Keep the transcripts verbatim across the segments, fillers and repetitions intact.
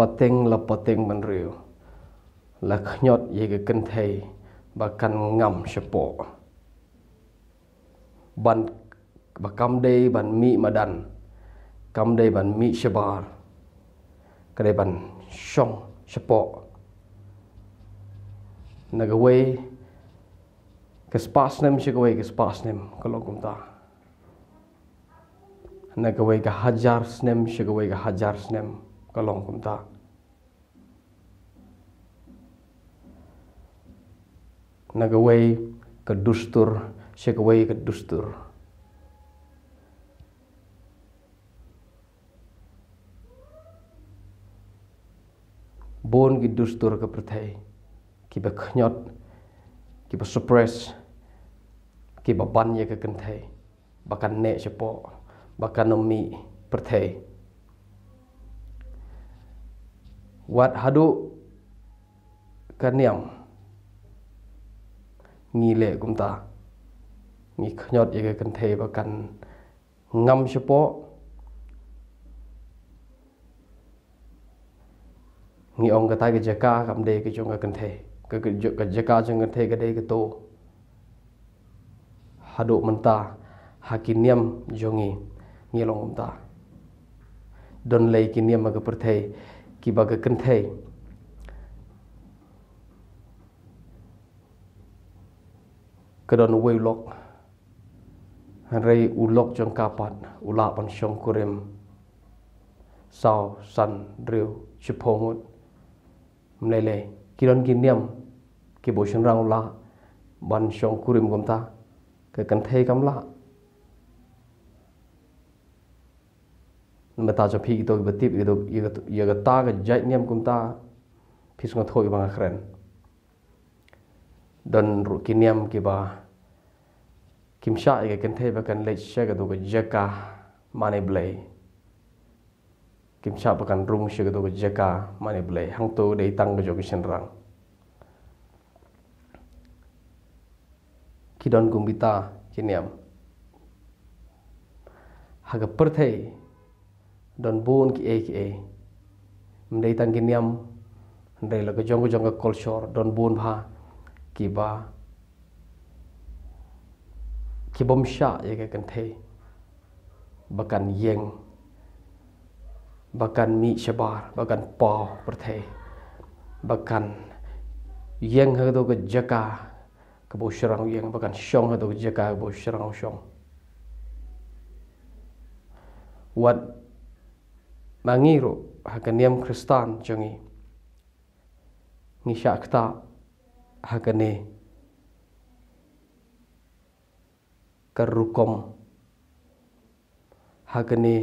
Pateng la pateng bynriew la khñiot ïa ka kynthei ba kan ngam shapoh. Ban, ba kam dei ban mih madan, kam dei ban mih shabar, ka dei ban shong shapoh. Na kawei ka spah snem sha kawei ka spah snem ka long kumta. Na kawei ka hajar snem sha kawei ka hajar snem ka long kumta. Na kawei ka dustur sha kawei ka dustur. Bun ki dustur ka pyrthei kiba khñiot, kiba suppress, kiba ban ïa ka kynthei ba kan neh shapoh, ba kan ym mih pyrthei. Wat haduh ka niam ngi leh kumta, ngi khñiot ïa ka kynthei ba kan ngam shapoh. Ngi ong kata ka jaka kam dei ka jong ka kynthei, ka, ka, ka jaka jong ka kynthei ka dei kato. Haduh mynta ha ki niam jong ngi ngi long kumta. Don lei ki niam ha ka pyrthei kiba ka kynthei ka don uwei u lok, hynrei u lok jong ka pat u lah ban shong kurim saw, san, hynriew, shiphew ngut. Ym lei lei, ki don ki niam kiba u shynrang u lah ban shong kurim kumta, ka kynthei kam lah. Mynta jong phi kito kiba tip ïa kito, ïa kito, ïa kata ka jait niam kumta, phi sngewthuh ïa ba nga kren. Don ruh ki niam kiba kim shah ïa ka kynthei ba kan leit sha kato ka jaka mane blei. Kim shah ba kan rung sha kato ka jaka mane blei, hangto dei tang ka jong ka shynrang. Ki don kum kita ki niam. Ha ka pyrthei don bun kiei kiei. Ym dei tang ki niam, hynrei la ka jong ka jong ka culture don bun bha kiba, kibym shah ïa ka kynthei ba kan ïeng, ba kan mih shabar, ba kan paw pyrthei, ba kan ïeng ha kato ka jaka kaba u shynrang u ïeng, ba kan shong ha kato ka jaka kaba u shynrang u shong. Wat ma ngi ruh ha ka niam Khristan jong ngi, ngi shah ktah ha kane ka rukom, ha kane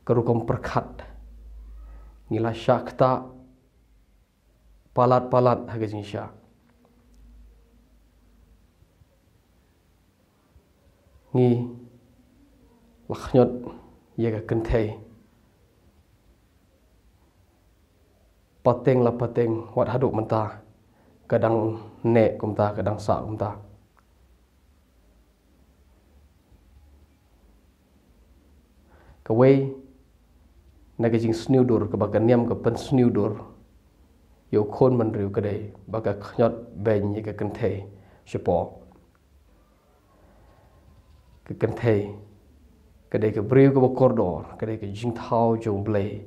ka rukom pyrkhat. Ngi la shah ktah palat palat ha ka jingshah. Ngi la khñiot ïa ka kynthei pateng la pateng, wat haduh mynta ka dang neh kumta, ka dang sah kumta. Kawei na ka jingsniewdur kaba ka niam ka pynsniewdur ïa u khun bynriew ka dei ba ka khñiot beiñ ïa ka kynthei shapoh. Ka kynthei ka dei ka briew kaba kordor, ka dei ka jingthaw jong U Blei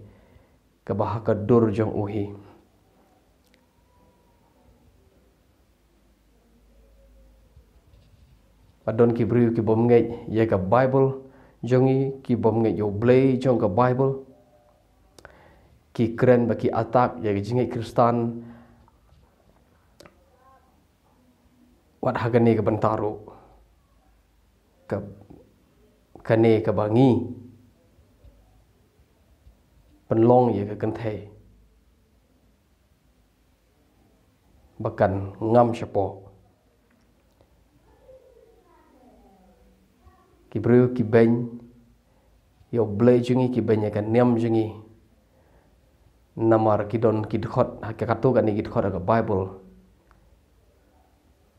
kaba ha ka dur jong u hi. Ba don ki briew kibym ngeit ïa ka Bible jong ngi, kibym ngeit ïa U Blei jong ka Bible, ki kren ba ki attack ïa ka jingngeit Khristan. Wat ha kane ka bynta ruh, ka, kane kaba ngi pynlong ïa ka kynthei ba kan ngam shapoh. Ki briew ki beiñ ïa U Blei jong ngi, ki beiñ ïa ka niam jong ngi. Namar ki don ki dkhot, ha ka, katto katne ki dkhot ha ka Bible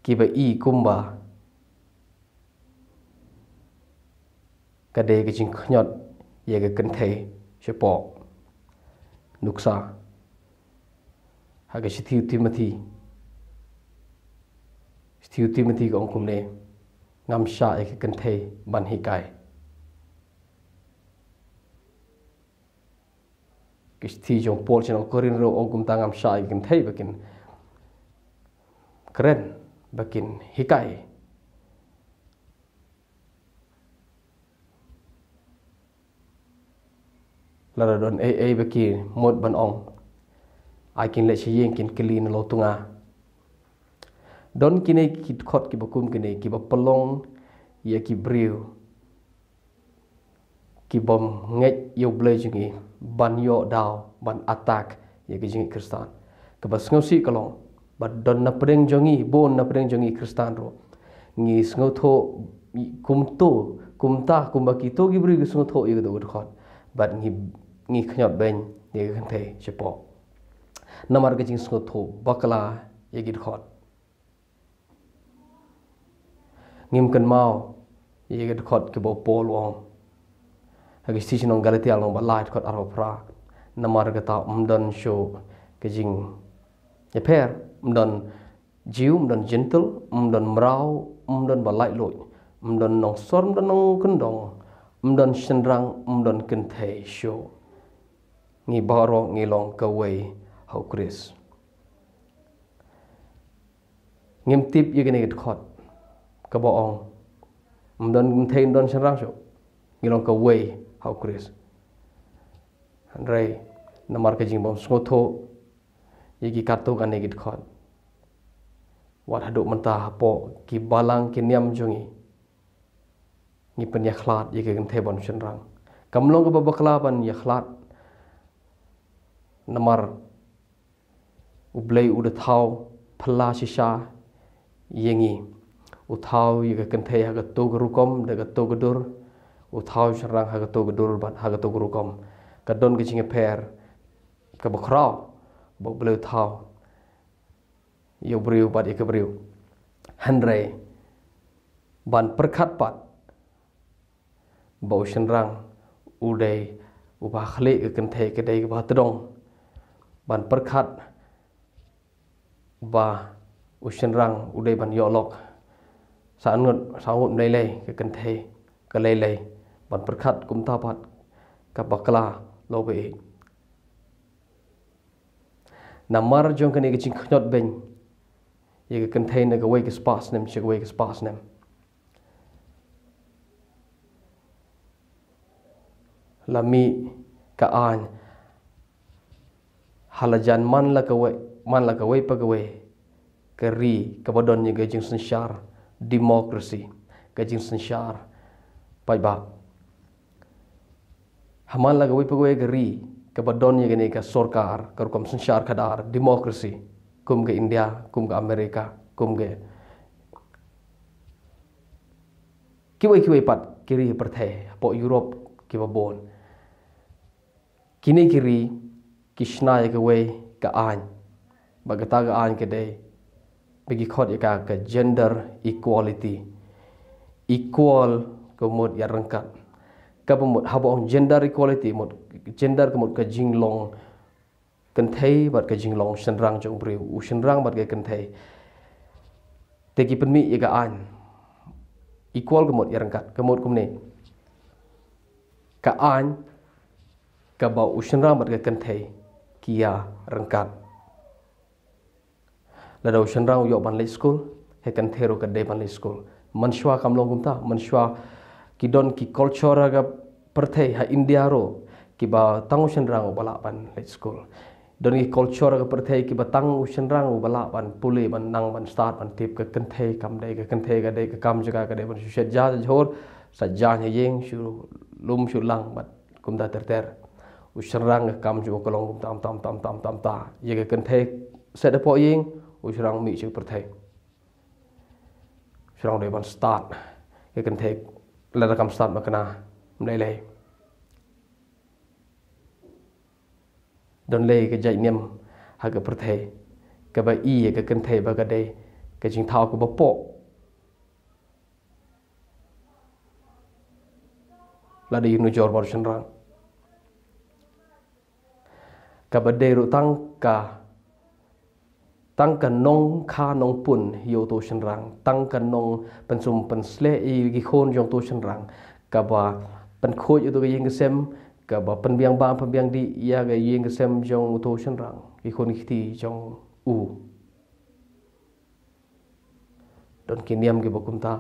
kiba i kumba ka dei ka jingkhñiot ïa ka kynthei shapoh. Nuksa. Ha ka shithi u Timothi. Shithi u Timothi ka ong kumne. Ngam shah ïa ka kynthei ban hikai. Ka shithi jong u Paul sha ki nong Korinth ruh ong kumta, ngam shah ïa ka kynthei ba kin kren, ba kin hikai. Lada don ei ei ba ki mut ban ong, ai kin leit sha ïing kin kylli na lawtunga. Don kine ki dkhot kiba kum kine kiba pynlong ïa ki briew kibym ngeit ïa U Blei jong ngi ban ïoh daw ban attack ïa ki jingngeit Khristan. Kaba sngewsih ka long ba don na pdeng jong ngi, bun na pdeng jong ngi Khristan ruh ngi sngewthuh kumto, kumta, kumba kito ki briew ki sngewthuh ïa kato ka dkhot. Bad ngi, ngi khñiot beiñ ïa ka kynthei shapoh namar ka jingsngewthuh bakla ïa ki dkhot. Ngim kynmaw ïa ka dkhot kaba u Paul u ong ha ka shithi sha ki nong Galatia lynnong ba lai, dkhot arphew phra. Namar kata ym don shuh ka jingïapher, ym don Jiw, ym don Jentil, ym don mraw, ym don ba laitluid, ym don nongsor, ym don nongkyndong, ym don shynrang, ym don kynthei shuh. Ngi baroh ngi long kawei ha u Khrist. Ngim tip ïa kane ka dkhot kaba ong ym don kynthei, ym don shynrang shuh. Ngi long kawei ha u Khrist. Hynrei namar ka jingbym sngewthuh ïa ki katto katne ki dkhot, wat haduh mynta hapoh ki balang ki niam jong ngi, ngi pynïakhlad ïa ka kynthei bad u shynrang. Kam long kaba bakla ban ïakhlad, namar U Blei u da thaw phylla shisha ïa ngi. U thaw ïa ka kynthei ha kato ka rukom, da kato ka dur. U thaw u shynrang ha kato ka dur bad ha kato ka rukom. Ka don ka jingïapher kaba khraw ba U Blei u thaw ïa u briew bad ïa ka briew. Hynrei ban pyrkhat pat ba u shynrang u dei uba khlieh, ka kynthei ka dei kaba tdong. Ban pyrkhat ba u shynrang u dei ban ïoh lok sa ngut, sa ngut ym lei lei, ka kynthei ka lei lei. Ban pyrkhat kumta pat ka bakla lok ba ïeit. Namar jong kane ka jingkhñiot beiñ ïa ka kynthei na kawei ka spah snem sha kawei ka spah snem, la mih ka aiñ ha la jan man la kawei, man la kawei pa kawei ka ri kaba don ïa ka jingsynshar democracy, ka jingsynshar paidbah. Ha man la kawei pa kawei ka ri kaba don ïa kane ka sorkar, ka rukom synshar khadar, democracy, kum ka India, kum ka America, kum ka kiwei kiwei pat ki ri pyrthei hapoh Europe kiba bun. Kine ki ri ki shna ïa kawei ka aiñ, bad kata ka aiñ ka dei ba ki khot ïa ka ka gender equality. Equal ka mut ïaryngkat. Kaba mut haba ong gender equality, mut gender ka mut ka jinglong kynthei bad ka jinglong shynrang jong u briew, u shynrang bad ka kynthei. Te ki pynmih ïa ka aiñ equal ka mut ïaryngkat, ka mut kumne. Ka aiñ kaba u shynrang bad ka kynthei ki ïaryngkat. Lada u shynrang u ïoh ban leit skul, ka kynthei ruh ka dei ban leit skul. Mynshuwa kam long kumta, mynshuwa ki don ki culture ha ka pyrthei, ha India ruh, kiba tang u shynrang uba lah ban leit skul. Don ki culture ha ka pyrthei kiba tang u shynrang uba lah ban pule, ban nang, ban stad, ban tip. Ka kynthei kam dei, ka kynthei ka dei ka kam jong ka ka dei ban shu shet ja sha jhur, sa ja ha ïing, shu lum shu lang bad kumta ter ter. U shynrang ka kam jong u ka long kumta, kumta, kumta, kumta, kumta. Ïa ka kynthei set hapoh ïing, u shynrang mih sha ka pyrthei. U shynrang dei ban stad. Ka kynthei lada kam stad ma kane, ym lei lei. Don lei ka jait niam ha ka pyrthei kaba i ïa ka kynthei ba ka dei ka jingthaw kaba poh. Lada ïa u nujor bad u shynrang. Kaba dei ruh tang ka, tang ka nongkha nongpun ïa uto u shynrang, tang ka nongpynsum pynshlur ïa ki khun jong uto u shynrang, kaba pynkhuid ïa uto ka ïing ka sem, kaba pynbiang bam pynbiang dih ïa ka ïing ka sem jong uto u shynrang, ki khun ki kti jong u. Don ki niam kiba kumta.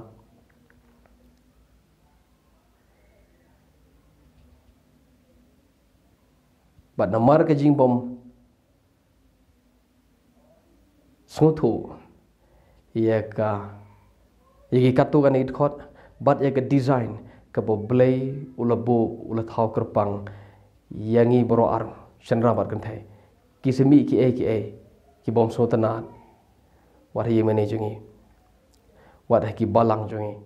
Bad namar ka jingbym sngewthuh ïa ka, ïa ki katto katne ki dkhot bad ïa ka design kaba U Blei u la buh, u la thaw kyrpang ïa ngi baroh ar shynrang bad kynthei, ki sa mih kiei kiei kibym sngewtynnad wat ha ïingmane jong ngi, wat ha ki balang jong ngi.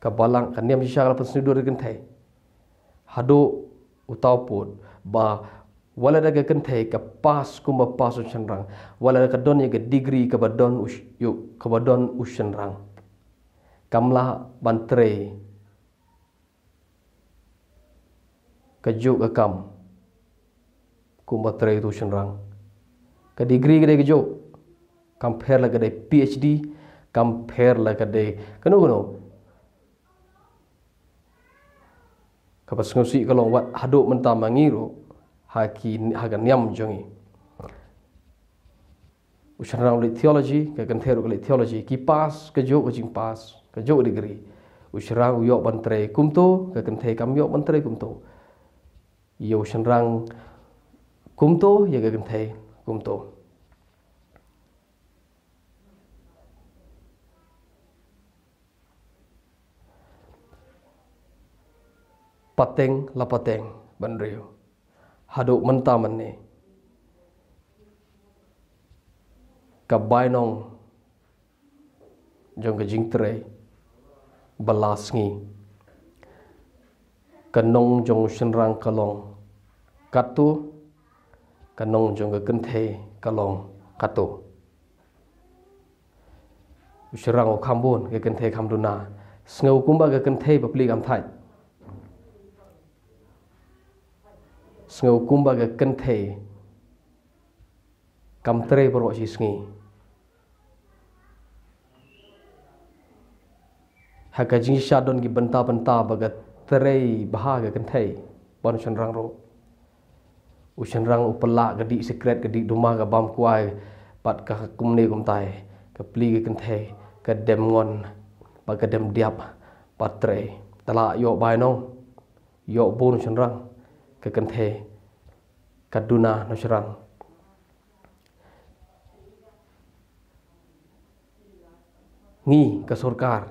Ka balang, ka niam shisha ka la pynsniew dur ïa ki kynthei. Haduh uta u pud ba wat lada ka kynthei ka pass kumba pass u shynrang, wat lada ka don ïa ka degree kaba don u sh-, ïoh, kaba don u shynrang, kam lah ban trei kajuh ka kam kumba trei uto u shynrang. Ka degree ka dei kajuh, kam pher la ka dei P H D, kam pher la ka dei kano kano. Kaba sngewsih ka long wat haduh mynta ma ngi ruh, ha ki, ha ka niam jong ngi, u shynrang u leit theology, ka kynthei ruh ka leit theology, ki pass kajuh ka jingpass, kajuh ka degree. U shynrang u ïoh ban trei kumto, ka kynthei kam ïoh ban trei kumto. Ïa u shynrang kumto, ïa ka kynthei kumto. Pateng la pateng, bynriew. Haduh mynta mynne, ka bainong jong ka jingtrei ba la sngi, ka nong jong u shynrang ka long katto, ka nong jong ka kynthei ka long katto. U shynrang u kham bun, ka kynthei kham duna. Sngew kumba ka kynthei bapli kam thait. Sngew kumba ka kynthei kam trei baroh shi sngi. Ha ka jingshisha don ki bynta bynta ba ka trei bha ka kynthei ban u shynrang ruh. U shynrang u pynlah ka dih sikret, ka dih duma, ka bam kwai, bad ka kumne kumtai. Ka pli ka kynthei, ka dem ngon bad ka dem diap bad trei. Te la ïoh bainong, ïoh bun u shynrang, ka kynthei ka duna nongshynrang. Ngi ka sorkar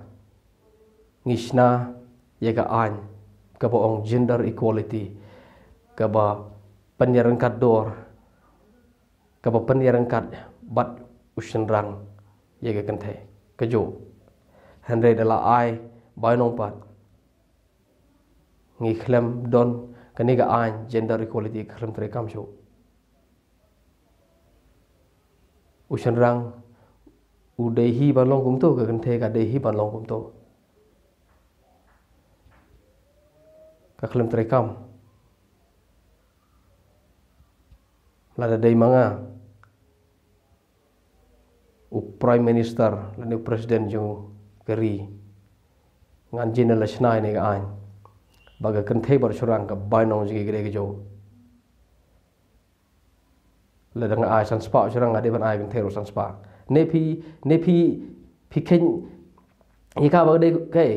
ngi shna ïa ka aiñ kaba ong gender equality, kaba pynïaryngkat dor, kaba pynïaryngkat bad u shynrang ïa ka kynthei kajuh. Hynrei da la ai bainong pat, ngi khlem don kane ka aiñ gender equality, ka khlem treikam shuh. U shynrang u dei hi ban long kumto, ka kynthei ka dei hi ban long kumto. Ka khlem treikam. Lada dei ma nga u Prime Minister lane u President jong ka ri, ngan jin la shna ïa kane ka aiñ ba ka kynthei bad u shynrang ka bainong jong ki ka dei kajuh. Lada nga ai san spah u shynrang, nga dei ban ai kynthei ruh san spah. Ne phi, ne phi, phi kheiñ ïa ka ba ka dei kaei?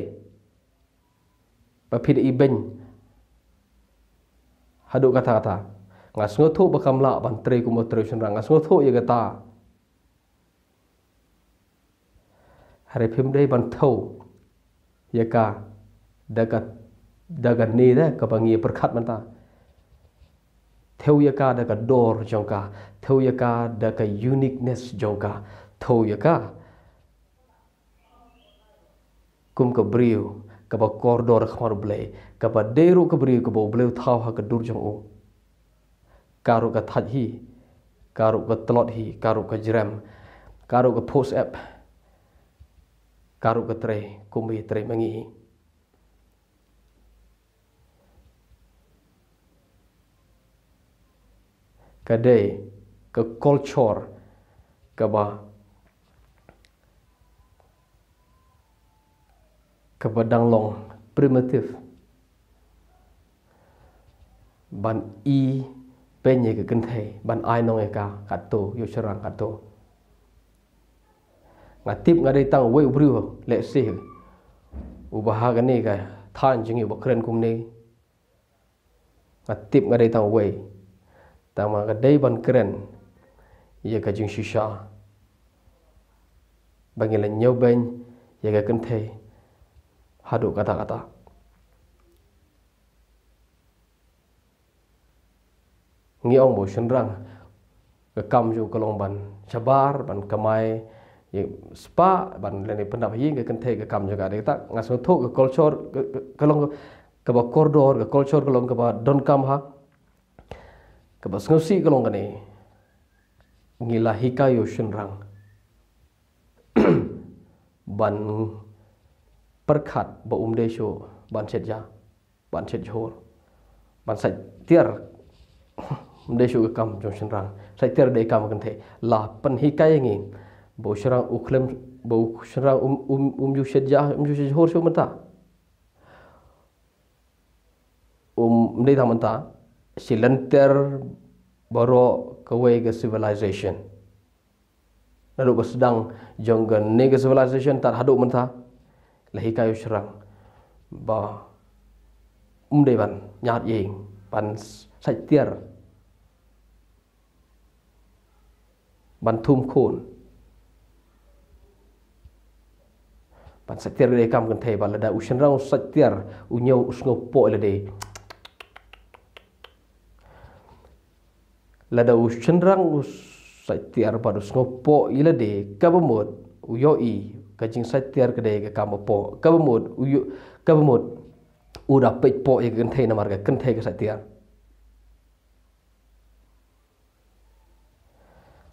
Ba phi da ibeiñ haduh katta katta. Nga sngewthuh ba kam lah ban trei kumba trei u shynrang, nga sngewthuh ïa kata. Hynrei phim dei ban thew ïa ka da ka, da kane da kaba ngi pyrkhat mynta. Thew ïa ka da ka dor jong ka, thew ïa ka da ka uniqueness jong ka, thew ïa ka kum ka briew kaba kordor ha khmat U Blei, kaba dei ruh ka briew kaba U Blei u thaw ha ka dur jong u. Ka ruh ka thait hi, ka ruh ka tlot hi, ka ruh ka jrem, ka ruh ka phuh syep, ka ruh ka trei kumba trei ma ngi hi. ka dei ka culture kaba, kaba dang long primitive. Ban i pynïaid ïa ka kynthei, ban ai nong ïa ka katto, ïa u shynrang katto. Nga tip nga dei tang uwei u briew, lehse, uba ha kane ka thaiñ jong ngi uba kren kumne. Nga tip nga dei tang uwei. Tang ma ka dei ban kren ïa ka jingshisha ba ngi la ñiewbeiñ ïa ka kynthei haduh katta katta. Ngi ong ba u shynrang ka kam jong u ka long ban shabar, ban kamai ïa spah, ban lane pyndap ha ïing. Ka kynthei ka kam jong ka dei kata. Nga sngewthuh ka culture ka, ka, ka long kaba kordor, ka culture ka long kaba donkam ha, kaba sngewsih ka long kane. Ngi la hikai ïa u shynrang ban pyrkhat ba um dei shuh ban shet ja, ban shet jhur, ban sait tiar. Um dei shuh ka kam jong shynrang, sait tiar dei kam kynthei. La pynhikai ïa ngi ba u shynrang u khlem, ba u shynrang um, um, um ju shet ja, um ju shet jhur shuh mynta. Um dei tang mynta, shi lynter baroh kawei ka civilization. Naduh ba sdang jong kane ka civilization tad haduh mynta, la hikai u shynrang ba um dei ban ñiad ïing, ban sait tiar, ban thum khun, ban sait tiar ka dei kam kynthei. Ba lada u shynrang u sait tiar, u ñiew u sngewpoh ïa lade. Lada u shynrang u sait tiar bad u sngewpoh ïa lade, kaba mut u ïohi ka jingsait tiar ka dei ka kam ba poh. Kaba mut u ïoh, kaba mut u da peit poh ïa ka kynthei namar ka kynthei ka sait tiar.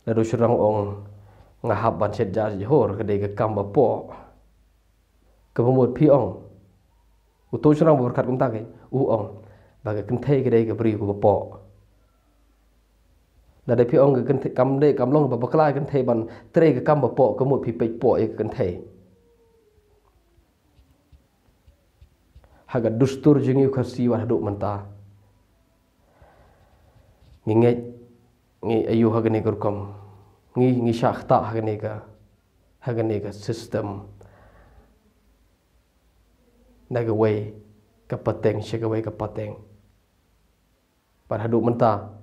Lada u shynrang u ong, nga hap ban shet ja shet jhur, ka dei ka kam ba poh, kaba mut phi ong, uto u shynrang ba pyrkhat kumta, u ong ba ka kynthei ka dei ka briew kaba poh. Lada phi ong ka kynthei, kam dei, kam long ba bakla ka kynthei ban trei ka kam ba poh, ka mut phi peit poh ïa ka kynthei. Ha ka dustur jong ngi u Khasi wat haduh mynta, ngi ngeit, ngi ïoh ha kane ka rukom, ngi, ngi shah ktah ha kane ka, ha kane ka system, na kawei ka pateng sha kawei ka pateng. Bad haduh mynta,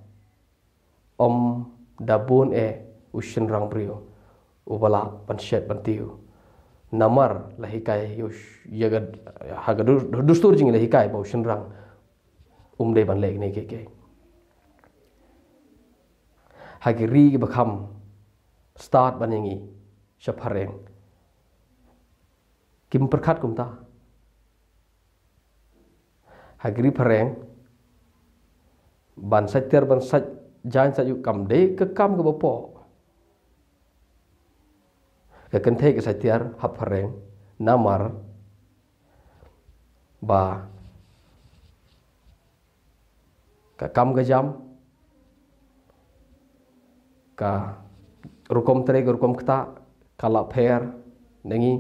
ym da bun eh u shynrang briew uba lah ban shet ban tiew. Namar la hikai ïa u sh-, ïa ka, ha ka dus-, dustur jong ngi la hikai ba u shynrang um dei ban leh kine kiei kiei. Ha ki ri kiba kham stad ban ïa ngi, sha phareng, kim pyrkhat kumta. Ha ki ri phareng, ban sait tiar, ban sait jaiñ, sait ïuh, kam dei ka kam kaba poh. Ka kynthei ka sait tiar ha phareng, namar ba ka kam ka jam, ka rukom trei, ka rukom ktah, ka la pher na ngi.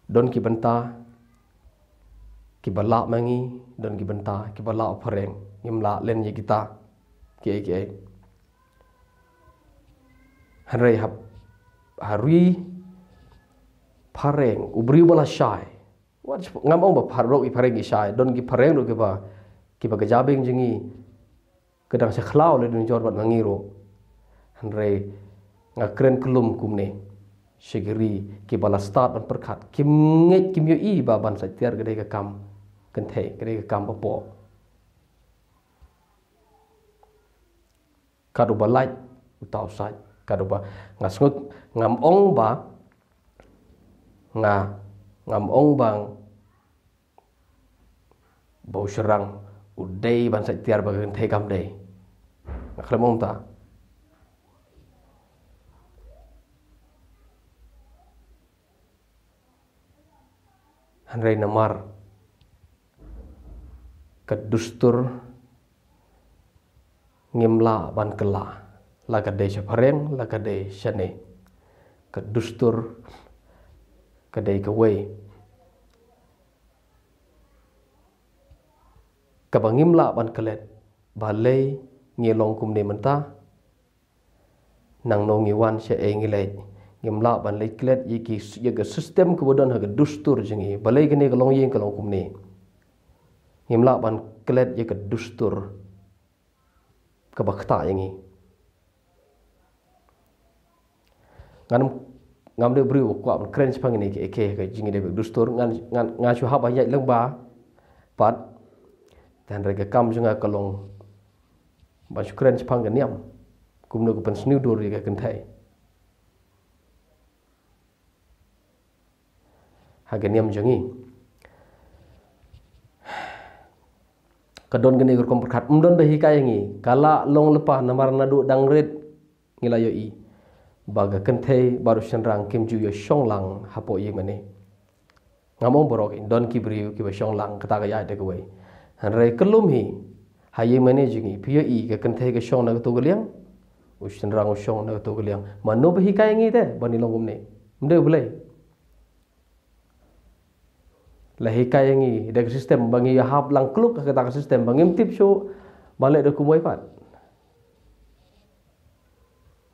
Don ki bynta kiba lah ma ngi, don ki bynta kiba lah u phareng. Ngim lah len ïa kita kiei kiei. Hynrei ha, ha ri phareng, u briew ba la shai, wat, ngam ong ba baroh ki phareng ki shai, don ki phareng ruh kiba, kiba ka jabieng jong ngi ka dang sha khlaw lane dang jur bad ma ngi ruh. Hynrei nga kren kyllum kumne, sha ki ri kiba la stad ban pyrkhat, kim ngeit, kim ïohi ba ban sait tiar ka dei ka kam kynthei, ka dei ka kam ba poh. Kat uba lait uta u sait, kat uba, nga sngew, ngam ong ba, nga, ngam ong ba, ba u shynrang u dei ban sait tiar bad ka kynthei, kam dei. Nga khlem ong ta. Hynrei namar ka dustur ngim lah ban kylla, la ka dei sha phareng, la ka dei shane. Ka dustur ka dei kawei kaba ngim lah ban klet. Balei ngi long kumne mynta? Nangno ngi wan, shaei ngi leit? Ngim lah ban leit klet ïa ki, ïa ka system kaba don ha ka dustur jong ngi. Balei kane ka longïing ka long kumne? Ngim lah ban klet ïa ka dustur kaba ktah ïa ngi. Ngan, ngam dei briew ba kwah ban kren shaphang ine i, i, ka jingïadei bad ka dustur. Ngan, ngan, ngan shu hap ban ïaid lyngba pat. Hynrei ka kam jong nga ka long ban shu kren shaphang ka niam, kumno ka pynsniew dur ïa ka kynthei ha ka niam jong ngi. Ka don kane ka rukom pyrkhat, ym don ba hikai ïa ngi, ka la long lypa, namar naduh dang rit ngi la ïohi ba ka kynthei bad u shynrang kim ju ïa shong lang hapoh ïing mane. Ngam ong baroh, don ki briew kiba shong lang, kata ka ïaid da kawei. Hynrei kyllum hi ha ïing mane jong ngi, phi ïohi ka kynthei ka shong na kato ka liang, u shynrang u shong na kato ka liang. Mano ba hikai ïa ngi te ban ïa long kumne? Ym dei U Blei. La hikai ïa ngi da ka system ba ngi ïa hap lang kluk ha kata ka system ba ngim tip shuh ban leh da kumwei pat.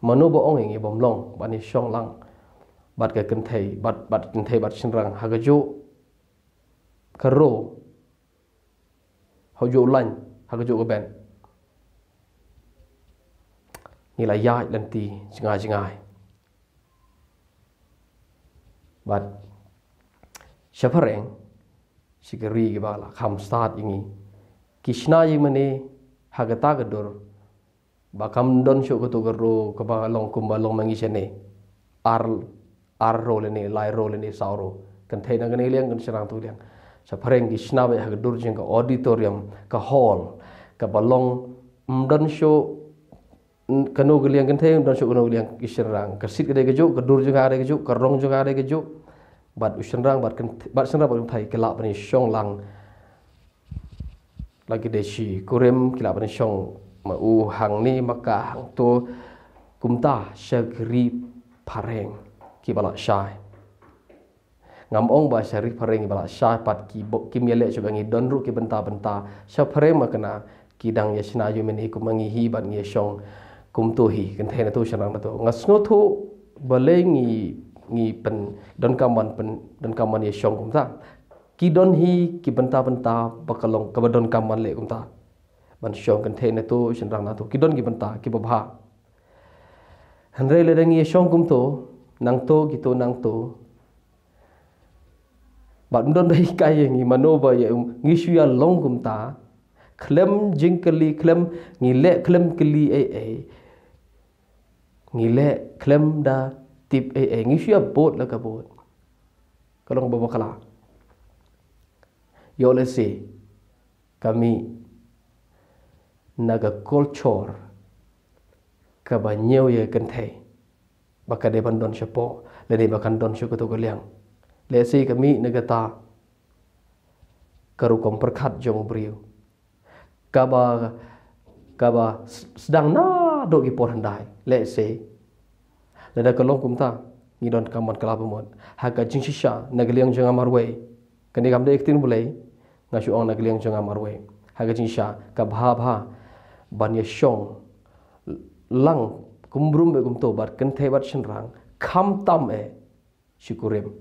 Mano ba ong ïa ngi bym long ban ïa shong lang bad ka kynthei, bad, bad kynthei bad shynrang ha kajuh ka row, ha kajuh ka lain, ha kajuh ka bynta? Ngi la ïaid lynti jngai jngai. Bad sha phareng, sha ki ri kiba la kham stad ïa ngi, ki shna ïing mane ha kata ka dur ba kam don shuh kato ka row kaba long kumba long ma ngi shane. Ar, ar row lane, lai row lane, saw row. Kynthei na kane ka liang, kynthei shynrang kato ka liang. Sha phareng ki shna beit ha ka dur jong ka auditorium, ka hall, kaba long, ym don shuh kano ka liang kynthei, ym don shuh kano ka liang ki shynrang. Ka seat ka dei kajuh, ka dur jong ka dei kajuh, ka rong jong ka dei kajuh. Bad u shynrang bad kynthei, bad shynrang bad kynthei ki lah ban ïa shong lang. La ki dei shi kurim, ki lah ban ïa shong ma u hangne, ma ka hangto. Kumta sha ki ri phareng kiba la shai. Ngam ong ba sha ri phareng ba la shai pat ki bo-, kim ïaleh shuh ba ngi don ruh ki bynta bynta. Sha phareng ma kane ki dang ïa shna ïing mane kumba ngi hi bad ngi ïa shong kumto hi, kynthei nato shynrang nato. Nga sngewthuh balei ngi, ngi pyn, donkam ban pyn, donkam ban ïa shong kumta. Ki don hi ki bynta bynta ba ka long kaba donkam ban leh kumta. Ban shong kynthei nato shynrang nato, ki don ki bynta kiba bha. Hynrei lada ngi ïa shong kumto, nangto kito nangto, bad ym don ba hikai ïa ngi mano ba ïa, um, ngi shu ïa long kumta. Khlem jingkylli, khlem ngi leh, khlem kylli ei ei, ngi leh khlem da tip ei ei, ngi shu ïa bud la ka bud. Ka long ba bakla. Ïoh lehse ka mih na ka culture kaba ñiew ïa ka kynthei ba ka dei ban don shapoh lane ba kan don sha kato ka liang. Lehse ka mih na kata ka rukom pyrkhat jong u briew kaba, kaba s-, sdang naduh ki por hyndai. Lehse lada ka long kumta, ngi donkam ban kylla pynmut. Ha ka jingshisha na ka liang jong nga marwei, kane kam dei ka ktien Blei, nga shu ong na ka liang jong nga marwei. Ha ka jingshisha ka bha bha ban ïa shong lang kumrum bad kumto bad kynthei bad shynrang, khamtam eh shi kurim.